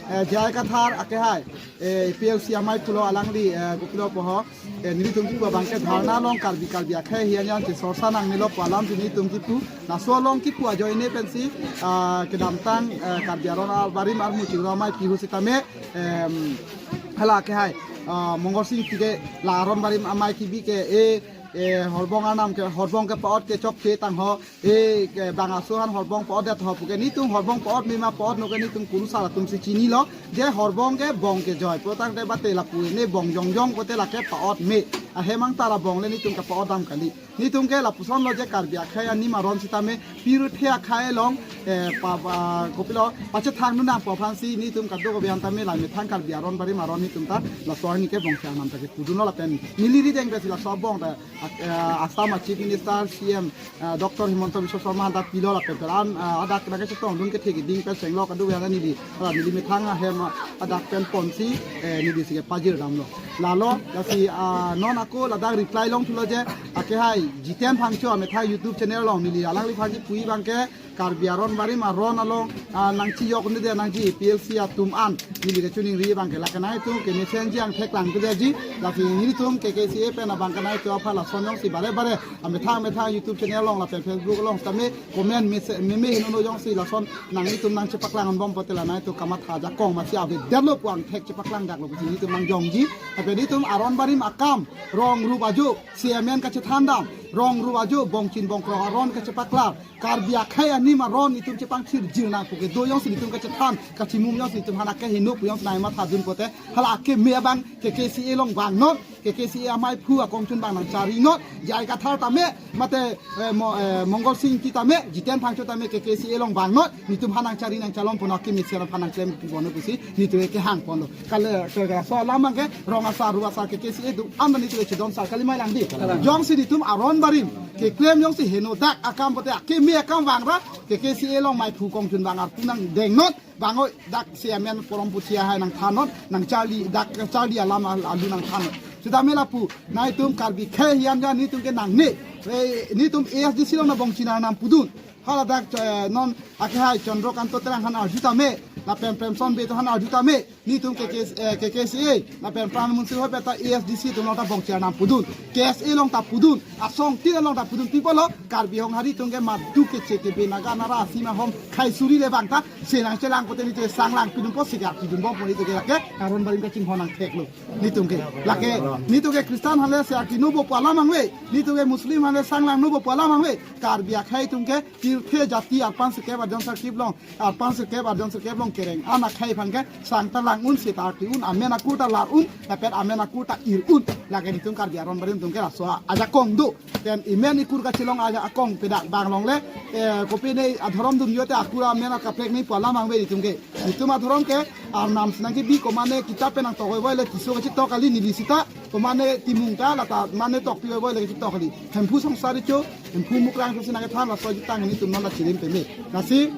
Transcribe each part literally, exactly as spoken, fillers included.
Eh, J I Kathar akehai, eh, A P L C amei pulo alangli, eh, kopilo pu ho, eh, nelitum kipu abangke dharna along Karbi Karbi akhei ahin an chechorsa nangnelo pu alam si nelitum kipu. Laso along kipu ajoine pensi, ah, kedamtang, eh, Karbi Aron Barim armu chingrum amei pihu sitame, em, hala akehai, ah, Mongol Sing Ingti ke la Aron Barim amei kebi ke, eh, eh, horbong arnam ke, horbong ke pa-ot ke chokche tang ho, eh, ke bang aso aphan horbong pa-otdet ho pu ke nelitum horbong pa-ot me ma pa-ot no ke nelitum kurusar atum si chinilo, je horbong ke bong kejoi pu tangte bate lapu ne bong jongjong pote lake pa-ot me. Ahem angtar abong le nelitum ke pa-otdam kali. Nelitum ke lapuson lo je Karbi akhei anim aron sitame pirthe akhei along, eh, pa, pa, kopilo pachethang nunang pu aphansi nelitum kadokave an tame la methang Karbi Aron Barim aron nelitum ta laso arni ke bongsi arnam ta kepudunlo lapen neli rideng pensi laso abong ta, eh, Assam a Chief Minister C M, eh, Doctor Himanta Biswa Sarma han ta pilo lapen pen an, eh, adak nangkachetongdun kethe keding pen senglo kadokave an neli, eh, neli methang ahem, eh, adak pen ponsi, eh, neli si kepajirdamlo. Lalo, lasi, ah, non ako ladak reply longthulo je, akehai Jiten Phangcho amethang YouTube channel along neli alangliphan kipu abangke, Karbi Aron Barim aron along, ah, nangchijok nede nangji A P L C atum an, neli kachiningri abangke lake nangtum kemesen ji angthek lang kedetji, lasi nelitum K K C A pen abangke nangtum aphan lason jongsi bare bare, amethang amethang YouTube channel along lapen Facebook along tame comment mese-, meme henono jongsi lason nangtum nangchepaklang anbom pote la nangtum kamatha ajakong masi avedetlo pu angthek chepaklangdaklo pusi nelitum nangjongji. Tapi nelitum Aron Barim akam, rong rup ajo, C M N kachethandam, rong rup ajo, bongchin bongkrok aron kachepaklang, Karbi akhei anim aron nelitum chepangthirjir nang pu kedo jongsi nelitum kachethan, kachimum jongsi nelitum aphan akeheno pu jongsi nangmathadun pote, hala akeme abang K K C A along vangnon, K K C A amei aphu akongchun abang nangcharinon, J I Kathar tame, mate, eh, Mo-, eh, Mongol Sing Ingti tame, Jiten Phangcho tame K K C A along vangnon, nelitum aphan nangchari nangchalom ponlo akeme sera aphan nangklem ponlo pusi, nelitum kehang ponlo. Kale, ke, ke, laso alam abangke, rong asar, rup asar, K K C A atum, anda nelitum chedon sar kali mai lang di. Jongsi nelitum Aron Barim keklem jongsi henodak akam pote, akeme akam vangra, K K C A along mei aphu kongchun abang arpu nangdengnon, bang oi dak C M N porom puchia hai nangthannon, nangcharli, dak charli alam al-, alu nangthannon. Sitame lapu, nangtum Karbi akhei ahin an nelitum ke nangne, eh, nelitum A S D C along nang bongchin arnam pudun. Hala dak, eh, non akehai Chandra Kanto Terang han arju tame, lapen Premson Bey atum han arju tame, nelitum K K, eh, K K C A, lapen Pran Munsi ho beta A S D C atum along ta bongchin arnam pudun, K S A along ta pudun, asong tin along ta pudun, pi apotlo, Karbi Honghari atum ke madu keche kebe naga nara asima hom khai suri le bang ta, chenang chelang pote nelitum sanglang pidunpo, sigar pidunbompo nelitum ke lake, Aron Barim kachinghon angtheklo. Nelitum ke, lake, nelitum ke Christian hale se akinu bo pu alam angve, nelitum ke Muslim hale sanglang nu bo pu alam angve, Karbi akhei atum ke, pirthe jati arpan sirkep arjon sirkep along, arpan sirkep arjon sirkep along kereng an akhei aphan ke sang ta lang un, seta arti un, amen akur ta lar un, lapen amen akur ta ir un. Lake nelitum Karbi Aron Barim atum ke laso ajakong do. Ten imen ikur kachelong ajakong pedak bang longle, eh, kopine adhorom dum jote akur amen akaprek ni pu alam angve nelitum ke. Nelitum adhorom ke arnam si nangkebi, komane kitap pen nangtok voi le Tisso kachetok kali neli sita, komane Timung ta lata mane tokpi voi le kachetok kali. Hemphu Songsar Recho, Hemphu Mukrang atum si nangkethan laso ajutang nelitum non la chirim peme. Lasi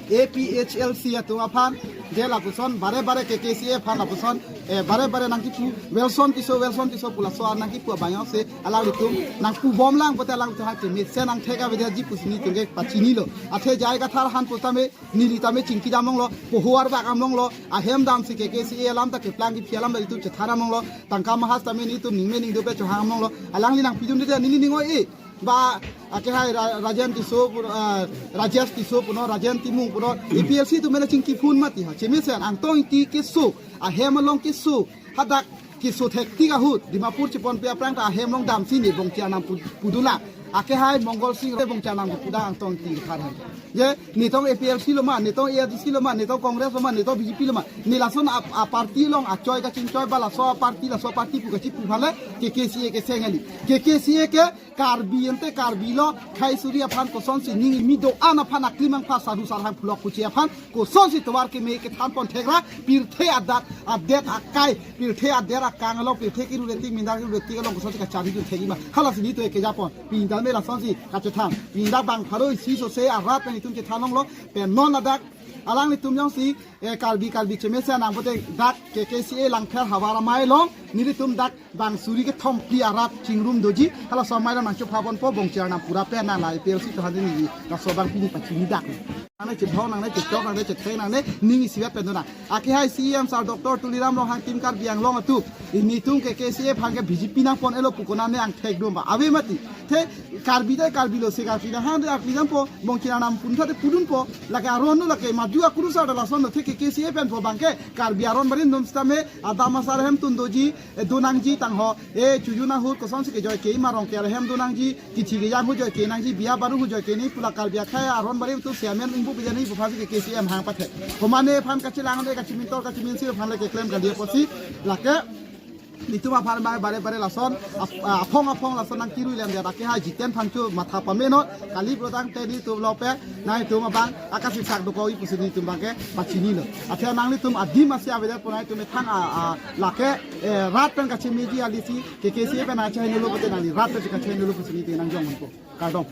A P H L C atum aphan, je lapuson, bare bare K K C A aphan lapuson, eh, bare bare nangkipu, Welson Tisso, Welson Tisso pu laso an nangkipu abang jongsi, alanglitum nangpubom lang pote alanglitum ha kemesen angthek avedetji pusi nelitum ke pachinilo. Athe J I Kathar han pu tame, neli tame chingki dam longlo, poho arbak dam longlo, ahem damsi K K C A alam ta keplang kephi alam ta nelitum chethan dam longlo, tangka mahas tame nelitum ningme ningdo pen chohang dam longlo, alangli nangpidunde neli ning oi-e, ba, akehai Ra-, Rajen Tisso pu, ah, Rajesh Tisso punon, Rajen Timung punon, A P L C atum mena chingki phun mati ha, chemesen Angtong Ingti keso, ahem along keso, hadak keso thektik ahut, Dimapur cheponpe aphrang ta ahem along damsi ne bongchin arnam pu-, pudun lang. Akehai Mongol Sing le bongchin arnam pudun Angtong Ingti Kathar han. Je, nelitum A P L C lo ma, nelitum A S D C lo ma, nelitum Congress lo ma, nelitum B J P lo ma. Ne lason a, a party along achoi kachingchoi ba laso a party, laso a party pu kachipu aphan le, K K C A keseng kali. K K C A ke Karbi ante Karbi lo, khai suri aphan kosonsi ning kimi do-an aphan aklimang pha saru sarhang pulok puche aphan, kosonsi tovar keme kethan pon thekra, pirthe adat, adet akai, pirthe adet akang along, pirthe kiru retik, mindar kiru retik along kosonsi kacharli dun thekji ma. Halasi nelitum ke japon, pindal me lasonsi kachethan, pinda bang pharo isi sose arat pen nelitum chethan longlo, pen non ladak, alanglitum jongsi, eh, Karbi, Karbi chemesen nang pote dak K K C A Langpher havar amei along, nelitum dak bang suri kethom phli arat chingrum doji, halaso amei along nangchopha ponpo, bongchin arnam pura pen nang la A P L C atum han neli, laso abang pini pachini dak. nangne chithong nangne chithok nangne chitheng nangne ning isivet pen dona. Akehai C E M sir Doctor Tuliram Ronghang tim Karbi Anglong atum, ilitum K K C A aphan ke B J P nangpon-elo pu konane angthek doma. Ave mati. The Karbi dai Karbi lo se Karbi na hande Karbi dampo bongchina nam pun thate pudunpo. Lake aron lo lake madu akuru sa da lason lo the K K C A pen po bangke Karbi aron barim dom sitame adam asar hem tun doji, eh, donangji tangho, eh, chuju na hut kosonsi kejoi ke ima Rongker ahem donangji, kithi kejang hu joi ke nangji, biya baru hu joi ke ni pula Karbi akhai aron barim tu siamen ingbu bijani bu phasi K K C A amahang pathe. Komane aphan kachelang ne kachemintor kacheminsi aphan le keklem kali apotsi lake ilitum aphan mai bare bare lason ap-, aphong aphong lason nangkiru lem dia. Akehai Jiten Phangcho matha pamenon kali brodang te nelitum lope nangtum abang akasi sak dokoi pusi nelitum bangke pachinilo. Athe nanglitum adim asi avedet pu nangtum methang a, a, lake, eh, rat pen kachemeji alisi K K C A pen achainolo pute nangli rat pen kachainolo pusi nelitum nangjong unpo. Kardom.